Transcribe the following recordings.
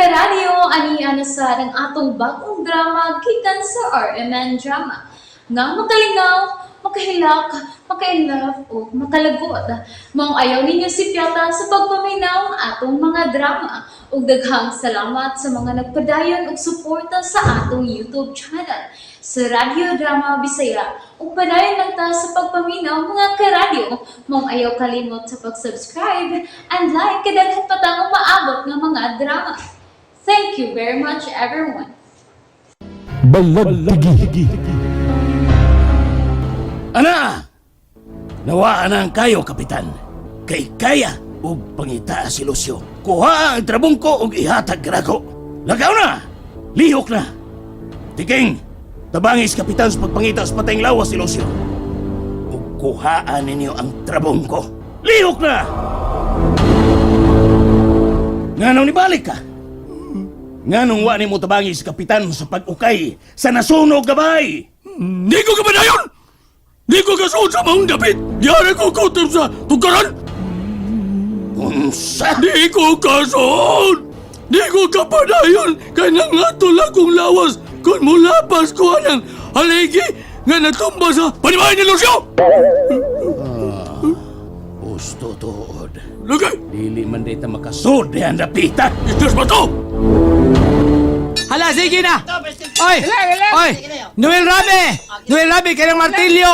Karadyo, ani na sa ang atong bagong drama gikan sa RMN Drama. Nga makalingaw, makahilak, maka-inlove o makalagot. Maong ayaw ninyo sipyata sa pagpaminaw ang atong mga drama. Ug daghang salamat sa mga nagpadayon og suporta sa atong YouTube channel sa Radyo Drama Bisaya. Ug padayon lang ta sa pagpaminaw, mga karadyo. Maong ayaw kalimot sa pag-subscribe and like kay daghan pa tang umaabot nga mga drama. Thank you very much, everyone. Balagtigi. Ana! Nawaan na ang kayo, Kapitan. Kay kaya ug pangita si Lucio. Kuha ang trabungko ug ihatag grako. Lagaw na! Lihok na! Tiking! Tabangis Kapitan sa pagpangita sa patayng lawas si Lucio. Ug kuhaan ninyo ang trabungko. Lihok na! Nganong nibalik ka? Nganong wa nimo tabangis Kapitan sa pag-ukay sa nasunog gabay? Di ko kabanayon! Di ko kasuod sa maong dapit! Diyari ko kutob sa tugaran! Unsa? Di ko kasuod! Di ko kapadayon kay nangatol akong lawas kung mulapas ko anang haligi nga natumba sa panimahay ni Lucio! Gusto tuod. Lugay! Dili man dita makasud dihan dapita. Isdas ba to? Hala, sige na! Oy! Oy! Noel Rabe! Noel Rabe, kanyang martilyo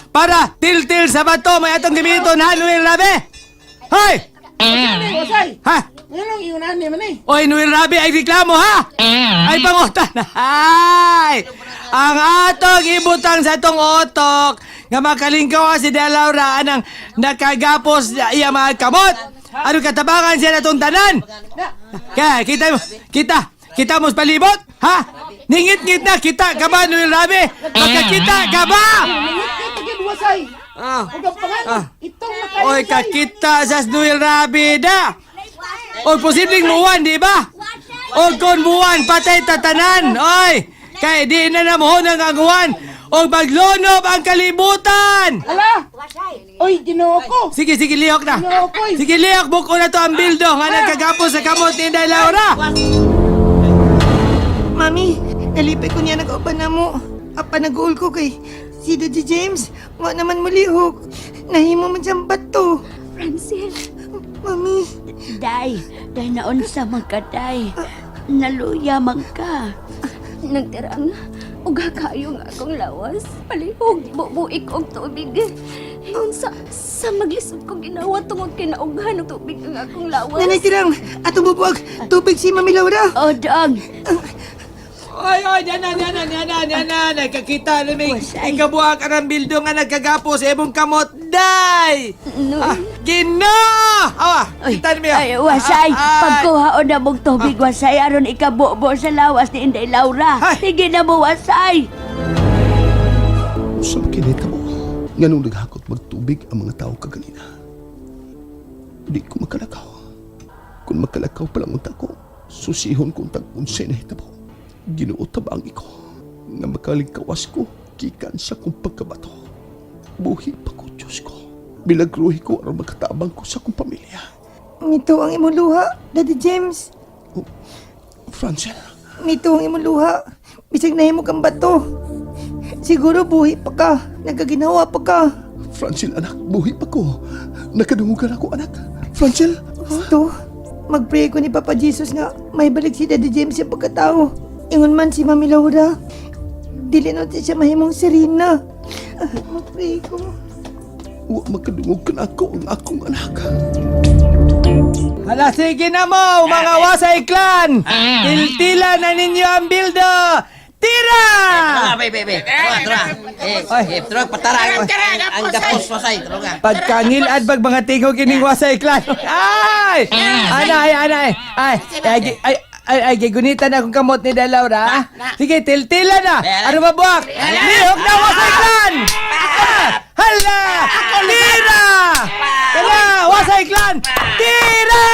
para til-til sa bato. May atong gamiton ha, Noel Rabe! Hoy! Ha? Anong iunahan ni man eh? Oy, Noel Rabe, ay reklamo ha! Ay pangutan! Ay! Ang atong ibutang sa atong otok nga makalingkaw si De Laura anang nakagapos iya mga kamot. Ano katabangan siya natong tanan? Kaya kita mo, kita, kita mo sa palibot, ha? Ningit-ngit na, kita ka ba, Noel Rabe? Makakita ka ba? Kita gyud wasay. Ah. Ug ang pangan, itong nakalimsay. Oy, kakita sa Noel Rabe da! O posibleng muwan, di ba? O kung muwan, patay tatanan! Oy! Kay di na namuhon ang anguan o maglunob ang kalibutan! Ala! Oy, Ginoo ko. Sige, sige, lihok na. Ginoo ko. Sige, lihok, buko na to ang bildo nga nagkagapos sa kamot ni Inday Laura. Mami, nalipay ko niya nag-uban na mo. Apa nag-uul ko kay si Daddy James. Wa naman mulihok. Nahimo man siyang bato. Francine, Mami, day, day naunsa man ka, day. Naluya man ka. Nagtirang, uga kayo nga akong lawas. Palihog, bubuik og tubig. Ingon sa maglisod ko ginawa tungod kinaughan og tubig ang akong lawas. Nanay Tirang, atong bubuag, tubig si Mami Laura. O, dang, Oy, oy, yan na, yan na, yan na, yan na. Nagkakita na may ikabuha ka ng bildo nga nagkagapos sa imong kamot, day! No. Ah, Gina! Awa, Oy, kita niya. ay, wasay, Ah, ay. pagkuha o na mong tubig, wasay, aron ikabubo sa lawas ni Inday Laura. Ay. Sige na mo, wasay. Sa kinita mo, nganong naghakot magtubig ang mga tao kaganina. Di ko makalakaw. Kung makalakaw pa lang unta ko, susihon kong tag-unsay na hitabo. Ginoo tabang iko, nga makalingkawas ko, gikan sa kong pagkabato. Buhi pa ko, Diyos ko. Bilagruhi ko aron makatabang ko sa kong pamilya. Nito ang imong luha, Daddy James. Francel, Nito ang imong luha. Bisag nahimo kang bato. Siguro buhi pa ka. Nagkaginawa pa ka. Francel anak, buhi pa ko. Nakadungugan ako anak. Francel, Gusto, magpray ko ni Papa Jesus nga may balik si Daddy James sa pagkatao. Ingon man si Mami Laura, dili na siya mahimong sirena. Ah, magpray ko. wa makadungog ka na ako ang akong anak. Hala, sige na mo, mga wasay clan! Tiltila na ninyo ang bildo! Tira! Tara, be, be, be. Tara, tara. Eh, Ay. eh, tara, patara. Ang gapos, wasay. Tara ka. Pagkangilad pag mga tingog kining wasay clan. Ay! Anay, anay! Ay, ay, ay, ay, ay, gigunitan akong kamot ni Day Laura. ah. Sige, tiltila na! Ano ba buwak? Lihok na wasay clan! Ah! Hala! Tira! Hala! Wasay clan! Tira!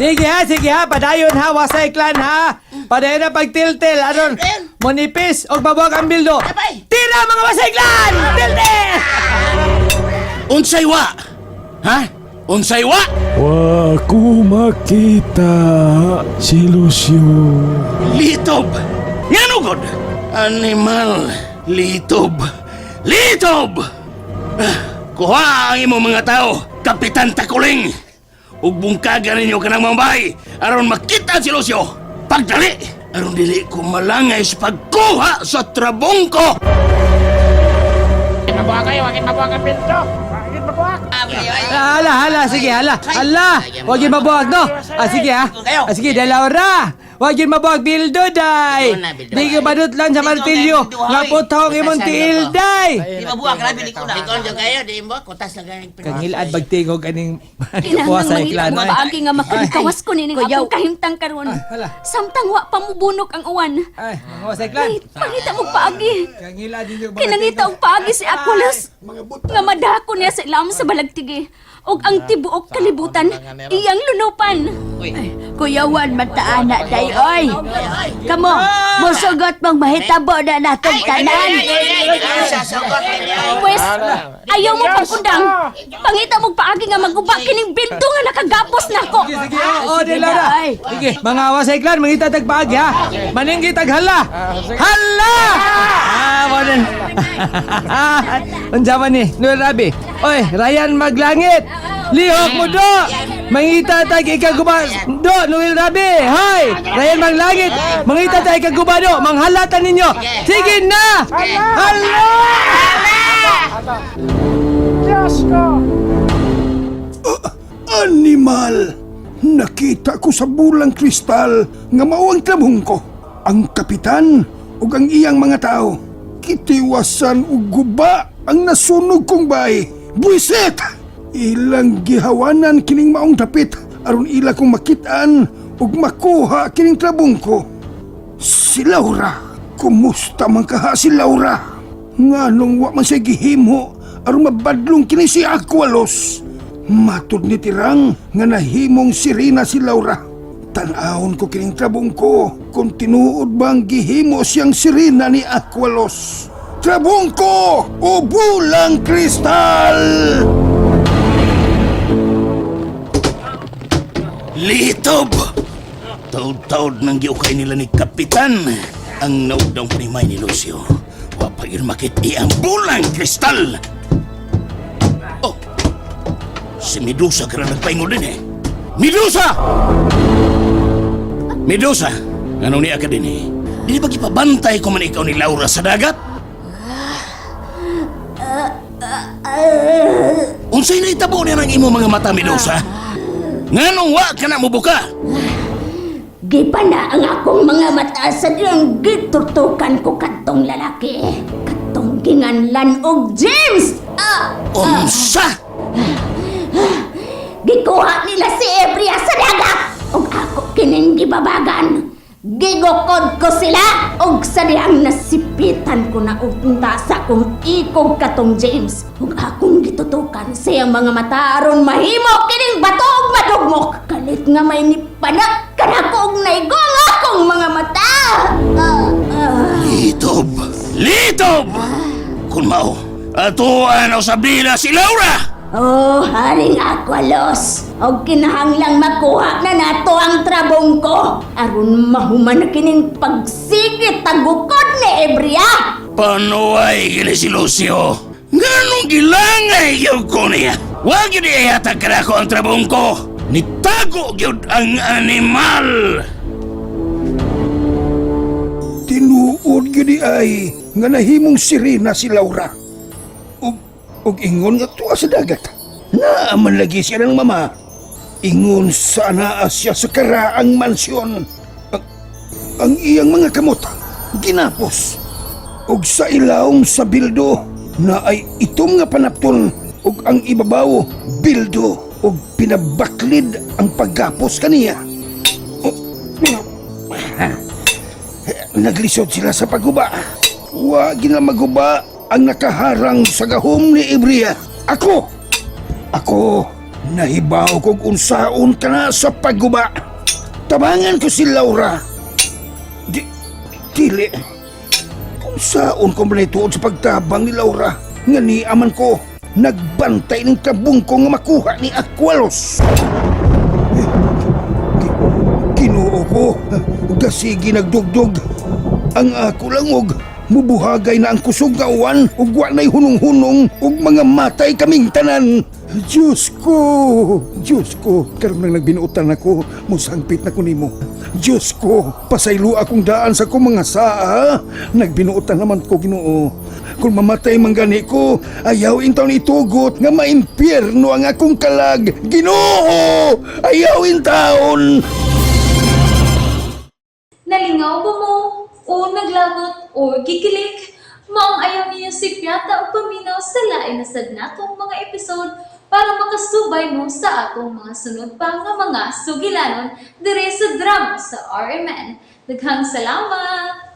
Sige ha, padayon ha, wasay clan ha. Padayon na pagtiltil, aron monipis og mabuwag ang bildo. Tira mga wasay clan! Tiltil! Unsay wa? Ha? Unsay wa? Wa ko makita si Lucio. Litob! Ngano god? Animal! Litob! Litob! Ah, kuha ang imong mga tao, Kapitan Takuling! Ug bungkagan ninyo kanang mga bahay aron makita si Lucio. Pagdali! Aron dili ko malangay sa pagkuha sa trabong ko! Hala, hala, sige, hala. Hala, wag yung mabuwag, no? Ah, sige, ha? Ah, sige, Delaura. Wag yung mabuwag, bildo, day. Di ka badutlan sa martilyo. Nga putong imong tiil, day. Di mabuak grabe ni ko na. Di ko kayo di mo kutas na ganing. Kangilad bagtingog aning Kinahanglan kuha sa mangita iklan. og Ay. paagi nga makalikawas ko nining Kuyaw. akong kahimtang karon. Hala. Samtang wa pa mubunok ang uwan. Ay, manguha sa iklan. Ay, pangita mo paagi. Kangilad ninyo mga Kinangita og paagi si Aqualos nga madako niya sa ilawom sa balagtigi ug ang tibuok kalibutan iyang lunupan. Kuyawan man ta ana day oy. Kamo, musugot mong mahitabo na natong tanan. Pwes, ayaw mo pagkundang. Pangita mo paagi nga maguba kining bildo nga nakagapos nako. Sige, sige, oo, oh, Delaura. Ay. Sige, mga awa sa iklan, mangita tag paagi, ha? Maninggi tag hala. Hala! Ah, mo na. Unsa man ni? Nur Rabi. Oy, Ryan Maglangit. Lihok mo do. Mangita tag ikaguba do, Noel Rabi. Hoy, Ryan Maglangit. Mangita tag ikaguba do. Manghalatan ninyo. Sige na. Hala! Animal! Nakita ko sa bulang kristal nga mao ang trabong ko. Ang kapitan ug ang iyang mga tao. Kitiwasan ug guba ang nasunog kong bahay. Buisit! Ilang gihawanan kining maong dapit aron ila kong makitaan ug makuha kining trabong ko. Si Laura, kumusta man kaha si Laura? Nganong wa man siya gihimo aron mabadlong kini si Aqualos. Matud ni Tirang nga nahimong sirena si Laura. Tan-awon ko kining trabong ko kung tinuod bang gihimo siyang sirena ni Aqualos. Trabong ko o bulang kristal! Litob! Taod-taod nang giukay nila ni Kapitan ang naugdang panimay ni Lucio. Wa pa yun makit ang bulang kristal! Oh! Si Medusa ka na nagpaingon din eh. Medusa! Medusa! Ano niya ka din eh? Di ba gipabantay ko man ikaw ni Laura sa dagat? Unsay naitabo niya ng imo mga mata, Medusa? Nganong wa ka na mubuka? Gipana ang akong mga mata sa diyang gitutukan ko kadtong lalaki. Kadtong ginganlan og James! Ah! Unsa? Gikuha nila si Ebria sa dagat! Ug ako kining gibabagan. Gigukod ko sila ug sa diyang nasipitan ko na unta sa akong ikog katong James. Ug akong gitutukan sa iyang mga mata aron mahimo kining bato ug madugmok. Kalit nga may nipana kanako og naigo ang akong mga mata. Ah, ah. Litob! Litob! Kung mao, atuan o sabila si Laura! Oh, Haring Aqualos! Og kinahanglang makuha na nato ang trabong ko! Aron mahuman na kining pagsikit tagukod ni Ebria! Panuay gini si Lucio! Nganong gilangay gyud ko niya? Wa gyud ihatag kanako ang trabong ko! Nitago gyud ang animal! Tinuod gyud ay nga nahimong sirena si Laura. Ug ug ingon nga tuwa sa dagat. Naa man lagi siya ng mama. Ingon sa anaa siya sa karaang mansyon. Ang iyang mga kamot ginapos. Ug sa ilawom sa bildo na ay itom nga panapton ug ang ibabaw bildo ug pinabaklid ang paggapos kaniya. Naglisod sila sa pagguba. Wa gina maguba ang nakaharang sa gahom ni Ibria. Ako! Ako! Nahibaw kog unsaon ka na sa pagguba. Tabangan ko si Laura. Di, dili. Unsaon ko man tuod sa pagtabang ni Laura. Nga ni aman ko. Nagbantay ning trabungko nga makuha ni Aqualos. Ginoo ko, gasigi nagdugdog. Ang ako lang og mubuhagay na ang kusog nga uwan ug wa na'y hunong-hunong ug mga matay kaming tanan. Diyos ko, Diyos ko, karon nang nagbinuotan ako, musangpit na ko nimo. Diyos ko, pasaylo akong daan sa akong mga saa. Nagbinuotan naman ko, Ginoo. Kung mamatay man gani ko, ayaw intawn itugot nga maimpyerno ang akong kalag. Ginoo, ayaw intaon. Nalingaw ba mo? O naglagot o gikilig? Maong ayaw niyo si Piata o paminaw sa lain na sad natong mga episode para makasubay mo sa atong mga sunod pa nga mga sugilanon dire sa drama sa RMN. Daghang salamat!